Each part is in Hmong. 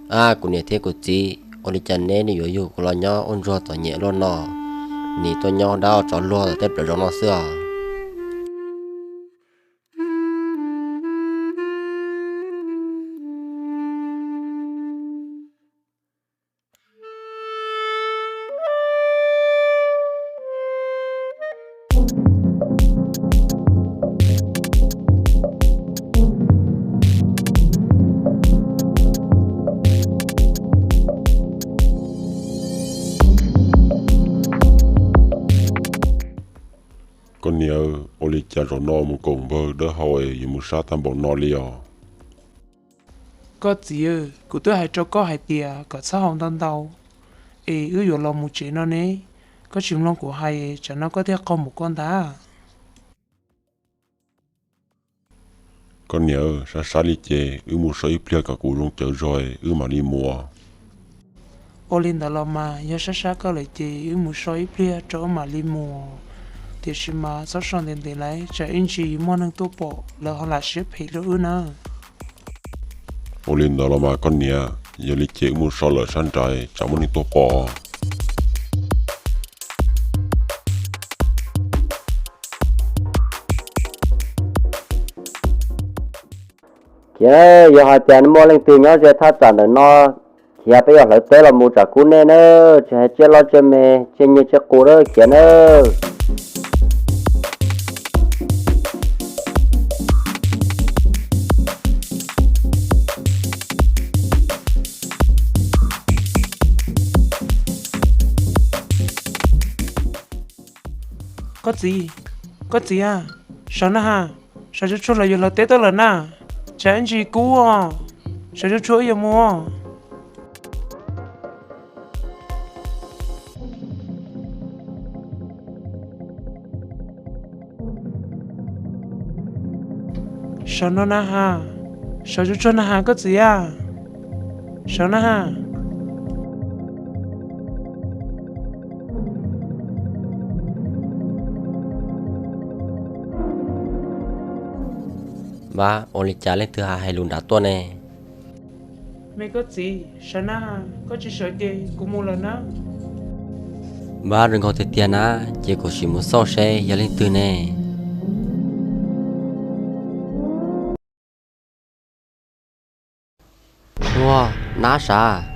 Ab, kuv niam thiab kuv txiv, ua li cas neb yuav yug kuv los nyob ua ntsuag txom nyem luaj no? Nim tuaj nyob dab tsov luag tej plaws zos no xwb os. Koj niam, ua li cas zaum no mus koom npawg dawb hau es yuav mus sab tag npaum no li os? Koj txiv, kuv twb hais rau koj hais tias kom txhob haus ntau ntau, es wb yuav los mus tsev no ne, koj tsis mloog kuv hais, tsam no koj thiaj qaug mus koj ntag. Koj niam, sab sab li ces wb mus so ib pliag kom kuv zoo cawv zog wb mam li mus. Ua li ntawd los mas yog sab sab koj lawm ces wb mus so ib pliag rau wb mam li mus, tiam sis mas txhob so ntev ntev lawm tsam ib ntsis muaj neeg tuaj pom lawv ho lam siab phem rau wb na. Ua li ntawd los mas koj niam, yog li ces wb mus so lawm sab nraim tsam muaj neeg tuaj pom. Khiav, yog hais tias muaj leej twg nyob ze thaj tsam ntawm no, khiav peb yuav hlawv teb los mus tsam kub nej na, tsis hais tsiaj loj tsiaj me, tsiaj nyiaj tsiaj qus na, khiav na. Koj txiv, koj txiv a, sawv na ha, sawv tsuag tsuag lawv yuav hlawv teb tuaj lawm na, tsam ib ntsis kub os, sawv tsuag tsuag wb yuav mus. Sawv no na ha, sawv tsuag tsuag na ha koj txiv a, sawv na ha. Npab, ua li cas leej twg hais hais lus nrad tuaj ne? Me koj txiv, sawv na, koj tsis sawv ces kuv mus lawm na. Npab, zoo nkaus tiag tiag na, ces kuv sim mus xauj seb yog leej twg ne. Ua, nab sav,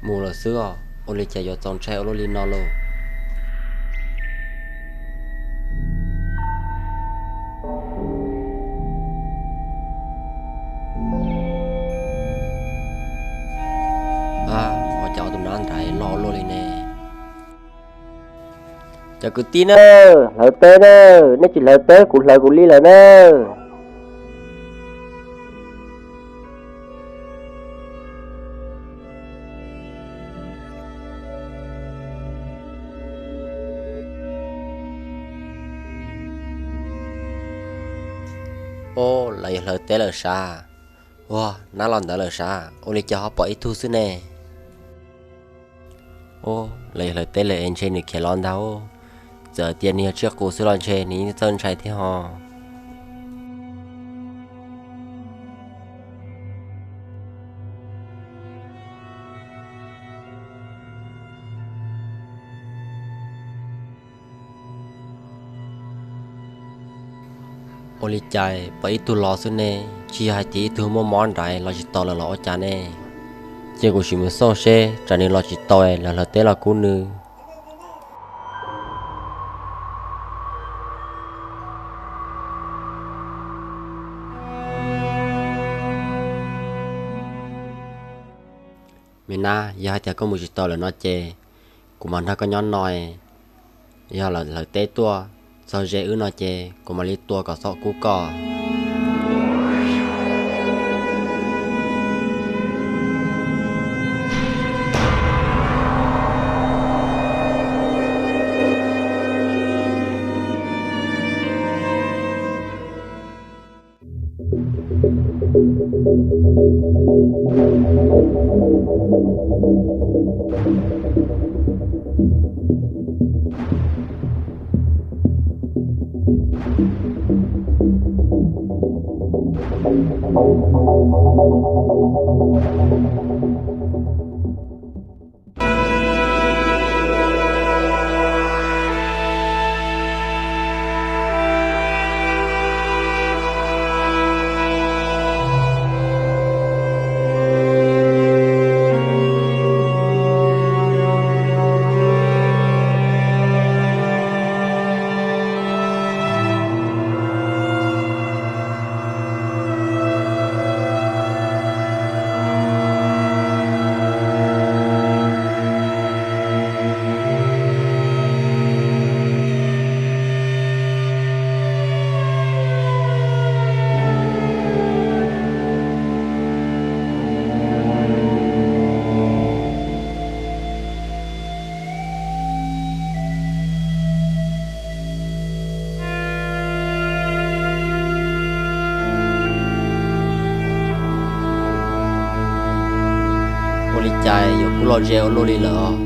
mus lawm xwb os, ua li cas yuav txaus ntshai ua luaj li no lauj? Ua cas tus nab nrad loj ua luaj li ne? Cov kwv tij na, hlawv teb na, nej tsis hlawv teb kuv hlawv kuv li lawm na. Ua, lawv yuav hlawv teb lawm sav. Ua, nab los ntawd lawm sav, ua li cas ho pom ib tug xwb ne? Ua, lawv yuav hlawv teb lawm es ntshe nws khiav los ntag. Txawm tias nws yog tsiaj qus xwb los ntshe nws yeej txawj ntshai thiab ho. Ua li cas pom ib tug los xwb ne, tsis yog hais tias ib tug muaj mob nrad los tsis tau lawm los ua cas ne? Ces kuv sim mus xauj seb tsam nws los tsis tau lawv hlawv teb los kub nws. Me nab, yog hais tias koj mus tsis tau lawm no ces kuv mam nrog koj nyob no. Yog lawv hlawv teb tuaj txog ze wb no ces kuv mam li tua kom txhob kub koj. Ua li cas yuav kub los ze ua luaj li lawm os?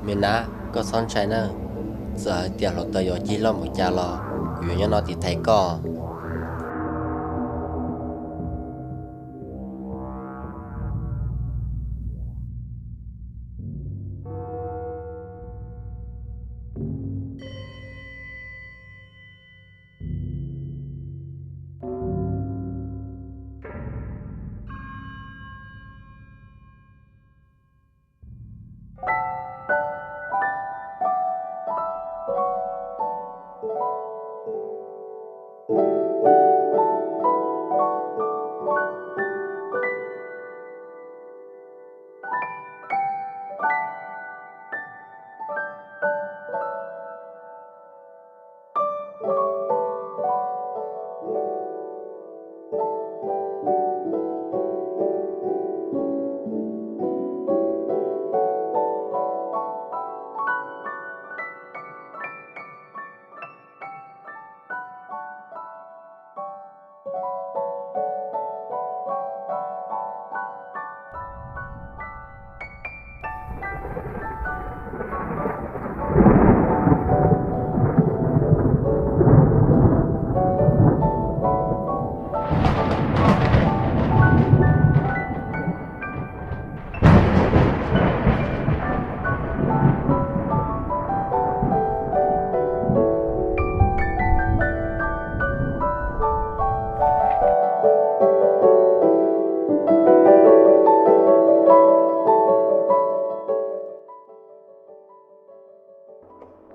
Me nab, koj txhob ntshai na, txawm hais tias hluav taws yuav cig loj npaum cas los kuv yuav nyob no tiv thaiv koj.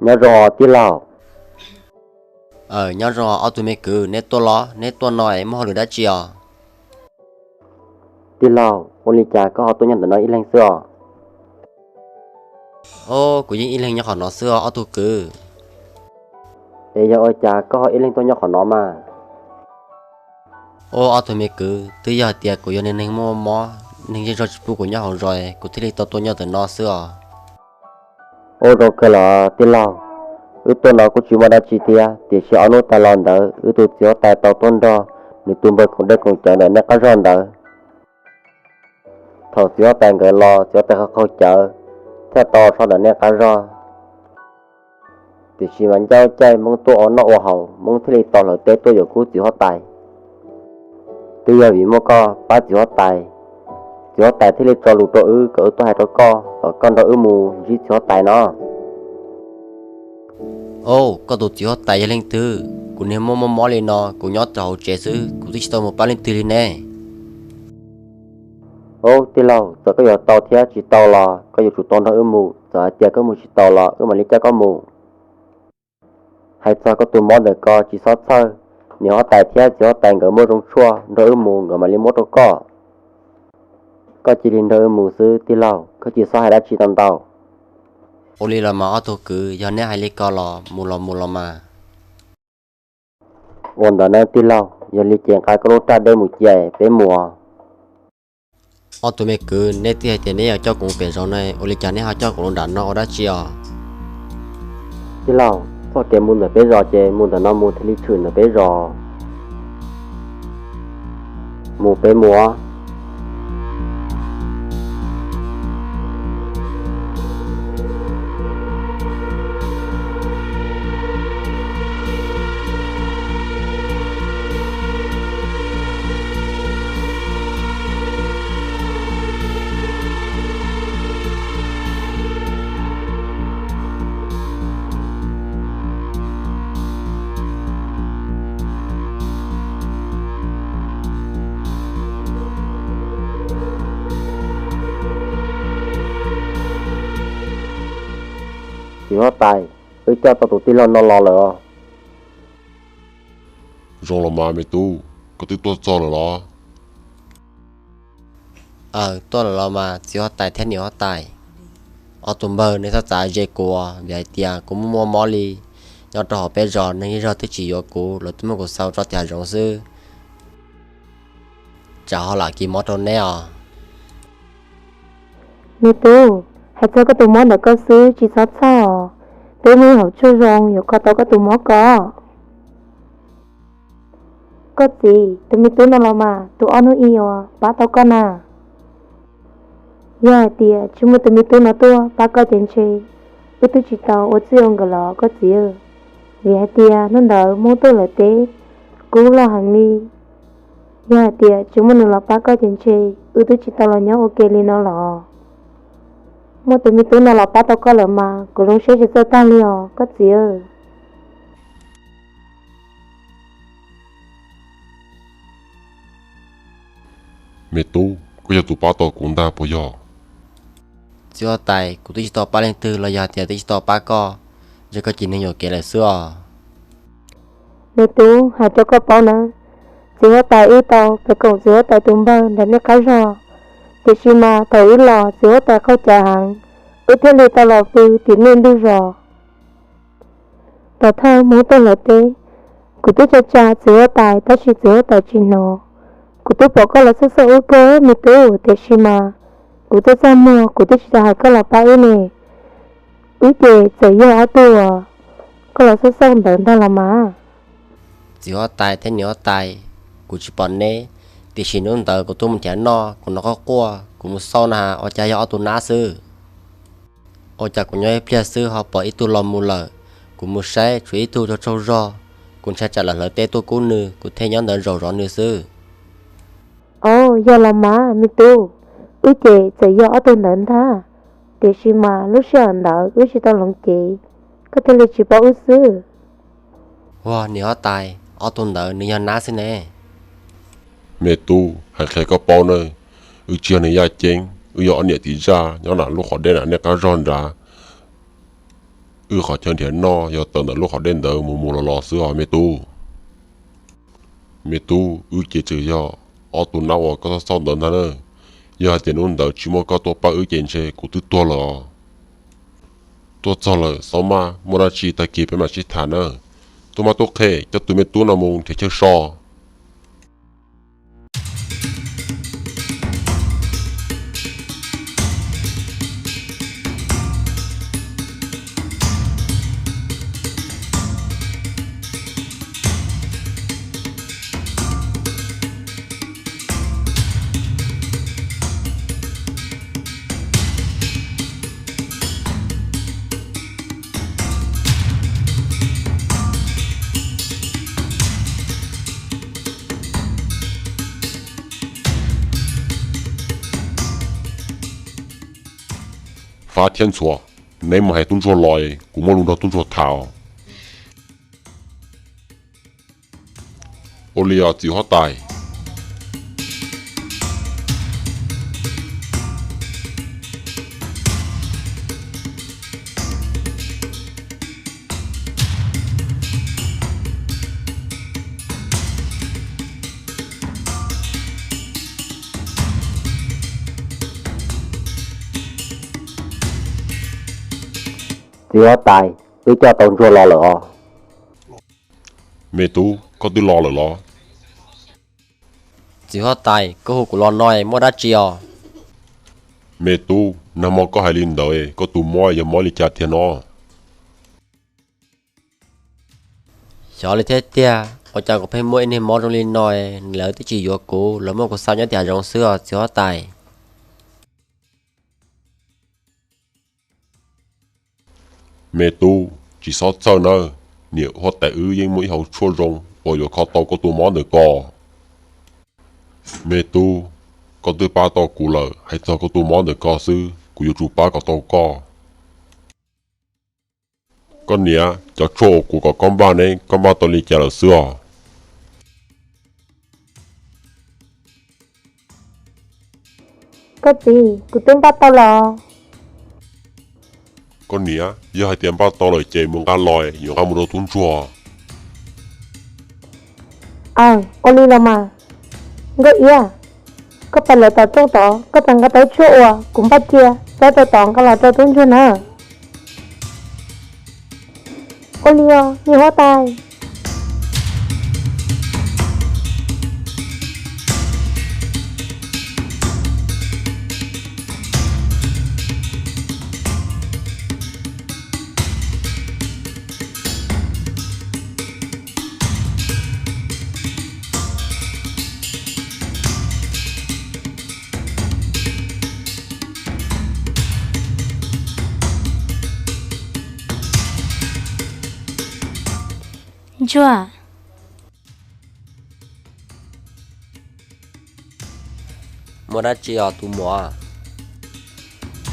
Nyob zoo tij laug. Nyob zoo ob tug me kwv, neb tuaj los neb tuaj no es muaj hauj lwm dab tsi os? Tij laug, ua li cas koj ho tuaj nyob ntawm no ib leeg xwb os? Au, kuv yeej ib leeg nyob qhov no xwb os ob tug kwv. Es yog ua cas koj ho ib leeg tuaj nyob qhov no mas? Au, ob tug me kwv, twb yog hais tias kuv yog neeg muaj mob, neeg zej zog tsis pub kuv nyob hauv zos, kuv thiaj li tau tuaj nyob ntawm no xwb os. Au, zoo kawg los tij laug, wb tuaj no kuj tsis muaj dab tsi thiab, tiam sis ob hnub tas los ntawd wb tus txiv huab tais tau tuaj nrog nws tus npawg koom dej koom cawv ntawm nej qab zog ntawd. Thaum txiv huab tais nkawd los, txiv huab tais qaug qaug cawv thiaj tau so ntawm nej qab zog. Tiam sis mas ncauj caij Hmoob tuaj ua noj ua haus, Hmoob thiaj li tau hlawv teb tuaj yuav kub txiv huab tais. Twb yog vim muaj koj pab txiv huab tais, txiv huab tais thiaj li tso lus rau wb kom wb tuaj hais rau koj kom koj nrog wb mus ntsib txiv huab tais no. Au, koj tus txiv huab tais yog leej twg? Kuv niag muaj muaj mob li no, kuv nyob rau hauv tsev xwb, kuv twb tsis tau mus pab leej twg li ne. Au tij laug, txawm koj yuav tau thiab tsis tau los koj yuav tsum tau nrog wb mus, txawm hais tias koj mus tsis tau los wb mam li coj koj mus. Hais txog koj tus mob ntawm ko tsis txhob txhawj, niam huab tais thiab txiv huab tais nkawd muaj zoo tshuaj nrog wb mus nkawd mam li muab rau koj. Koj cia li nrog wb mus xwb tij laug, koj tsis txhob hais dab tsi tau ntau. Ua li los mas ob tug kwv, yog neb hais li ko los mus los mus los mas. Ua ntawd na tij laug, yog li ces nqa koj lub raj dej mus cia peb mus. Ob tug me kwv, neb twb hais tias neb yuav coj kuv mus pem zos ne, ua li cas neb ho coj kuv los nram no ua dab tsi os? Tij laug, txoj kev mus ntawm peb zos ces mus ntawm no mus thiaj li tshwm ntawm peb zos. Mus peb mus. Huab tais, wb coj tau tus tij laug no los lawm os. Zoo los mas me tub, koj twb tuaj txog lawm los? Aws, tuaj lawm los mas txiv huab tais thiab niam huab tais. Ob tug npawg, nej txhob txav ze kuv, vim hais tias kuv muaj muaj mob li, nyob rau hauv peb zos neeg zej zog twb tsis yuav kuv, lawv twb muab kuv xau tso tiag zoov xwb. Tsam ho lam kis mob rau neb os. Me tub, hais txog koj tus mob ntawm koj xwb tsis txhob txhawj, peb muaj ib hom tshuaj zoo yuav kho tau koj tus mob ko. Koj txiv, tus me tub no los mas tus ob hnub ib uas pab tau koj na. Yog hais tias tsis muaj tus me tub no tuaj pab koj ces ntshe wb twb tsis tau ua txij ua nkawm los koj txiv, vim hais tias hnub ntawd Hmoob tuaj lawv teb kub loj heev li. Yog hais tias tsis muaj nws los pab koj ces ntshe wb twb tsis tau los nyob ua ke li no los. Muaj tus me tub no los pab tau koj lawm mas kuv zoo siab tsis txawj tag li os koj txiv. Me tub, koj yog tus pab tau kuv ntag puas yog? Txiv huab tais, kuv twb tsis tau pab leej twg los yog hais tias twb tsis tau pab koj, ntshe koj cim neeg yuam kev lawm xwb os. Me tub, hais rau koj paub nawb, txiv huab tais wb tau pes koom txiv huab tais tus npawg nram nej qab zog, tiam sis mas thaum wb los txiv huab tais qaug cawv heev, wb thiaj li tau los pw tim nej ntug zos. Tom thawj Hmoob tuaj lawv teb, kuv twb tsa tsa txiv huab tais tab sis txiv huab tais tsis hnov. Kuv twb pom koj los xauj xauj wb kawg me tub, tiam sis mas kuv twb txaj muag kuv twb tsis tau hais koj los pab wb ne. Wb ces txawm yog ob tug uas koj los xauj xauj ntawd ntag los mas. Txiv huab tais thiab niam huab tais, kuv tsis pom neb, tiam sis hnub ntawd kuv tuaj mus nrhiav noj, kuv hnov quaj quaj, kuv mus xauj na has ua cas yog ob tug nab xwb. Ua cas kuv nyob ib pliag xwb ho pom ib tug los mus lawm, kuv mus saib tshuav ib tug tsaug tsaug zog, kuv ntshai tsam lawv hlawv teb tuaj kub nws, kuv thiaj nyob ntawd zaum zov nws xwb. Au, yog los mas me tub, wb ces txawm yog ob tug ntawd ntag, tiam sis mas lub sij hawm ntawd wb tsis tau hloov cev, koj thiaj li tsis paub wb xwb. Ua niam huab tais, ob tug ntawd nws yog nab xwb ne. Me tub, hais qhia koj paub nawb, wb tsis yog neeg yaj ceeb, wb yog ob niam txiv zaj nyob nram lub qhov deb nram nej qab zog nrad. Wb qhov chaw nrhiav noj yog tawm ntawm lub qhov deb ntawd mus mus los los xwb os me tub. Me tub, wb ces tseem yog ob tug nab uas koj xauj xauj ntawd ntag na. Yog hais tias hnub ntawd tsis muaj koj tuaj pab wb ces ntshe kuv twb tuag lawm os. Tuaj txog lawm, xav mas muaj dab tsi tag kis peb mam sib tham na. Tub mab tub qhe, coj tus me tub no mus nrhiav chaw so. Fab thiab Ntxhuav, neb mus hais tub ntsuag los, kuv muaj lus nrog tub ntsuag tham. Ua li os txiv huab tais. Txiv huab tais, wb coj tau ntsuag los lawm os. Me tub, koj twb los lawm los? Txiv huab tais, koj hu kuv los no muaj dab tsi os? Me tub, nag hmo koj hais li ntawd, koj tus mob yog mob li cas tiag no? Xyov li thiab tiag, ua cas kuv pheej muaj ib niag mob zoo li no, lawv twb tsis yuav kuv, lawv muab kuv xa nyob tiam zoov xwb os txiv huab tais. Me tub, tsis txhob txhawj nawb, niam huab tais wb yeej muaj ib hauv tshuaj zoo uas yuav kho tau koj tus mob ntawm ko. Me tub, koj twb pab tau kuv lawm, hais txog koj tus mob ntawm ko xwb kuv yuav tsum pab kom tau koj. Koj niam, cov tshuaj uas kuv kom koj npaj ne, koj npaj tau li cas lawm xwb os? Koj txiv, kuv twb npaj tau los. Koj niam, yog hais tias npaj tau lawm ces mus nqa los, yuav nqa mus rau tub ntsuag. Aw, ua li los mas. Nkauj Iab, koj pais lawm tom rooj tod, koj pais nqa tau tshuaj uas kuv npaj cia, cab rau tod nqa los rau tub ntsuag na. Ua li os niam huab tais. Ntsuag, muaj dab tsi os tus muam?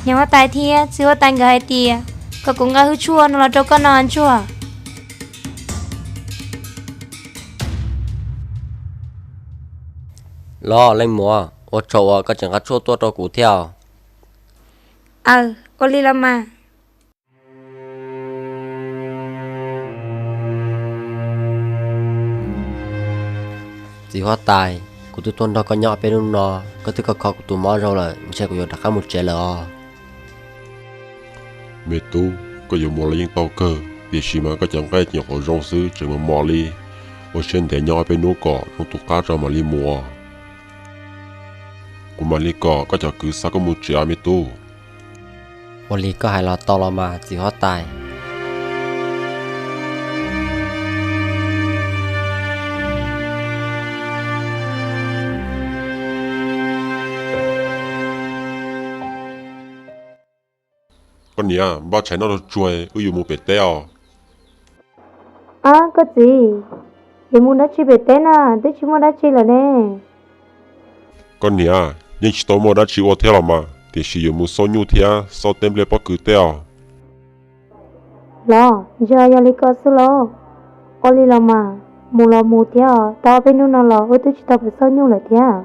Niam huab tais thiab txiv huab tais nkawd hais tias kom kuv nqa hwj tshuaj no los rau koj no Ntsuag. Los leej muam, ua tsaug uas koj tseem nqa tshuaj tuaj rau kuv thiab. Aw, ua li los mas. Txiv huab tais, kuv twb tuaj nrog koj nyob ob peb hnub no, koj twb kho kho kuv tus mob zoo lawm, ntshe kuv yuav rov qab mus tsev lawm os. Me tub, koj yuav mus los yeej tau kawg, tiam sis mas koj cov nqaij nyuam qhuav zoo xwb tseem mos mos li. Ua siab ntev nyob ob peb hnub kom zoo tus qab tso mam li mus. Kuv mam li kom koj cov kwv xa koj mus tsev os me tub. Ua li koj hais los tau los mas txiv huab tais. Koj niam, npaj tshais noj tsuag tsuag, wb yuav mus pem teb os. Ab koj txiv, yuav mus dab tsi pem teb na, twb tsis muaj dab tsi lawm ne. Koj niam, yeej tsis tau muaj dab tsi ua thiab los mas, tiam sis yuav mus xauj nyuj thiab xauj teb nplej pob kws tej os. Los, yog, yog li ko xwb lauj. Ua li los mas, mus los mus thiab os, tau ob peb hnub no los wb twb tsis tau pais xauj nyuj lawm thiab.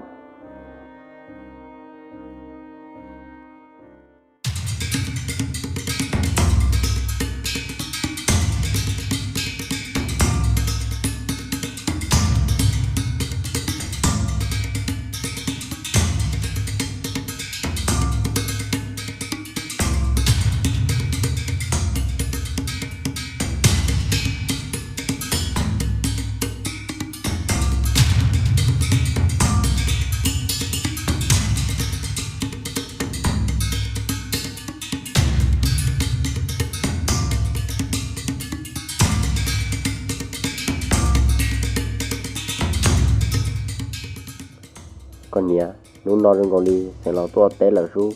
Koj niam, hnub no zoo nkaus li xeev laus tuaj teb lawm sub,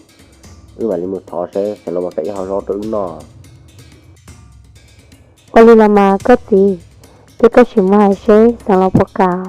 wb mam li mus thov seb xeev laus puas kam ib hom zaub rau wb noj. Ua li los mas koj txiv, ces koj sim mus hais seb xeev laus puas kam.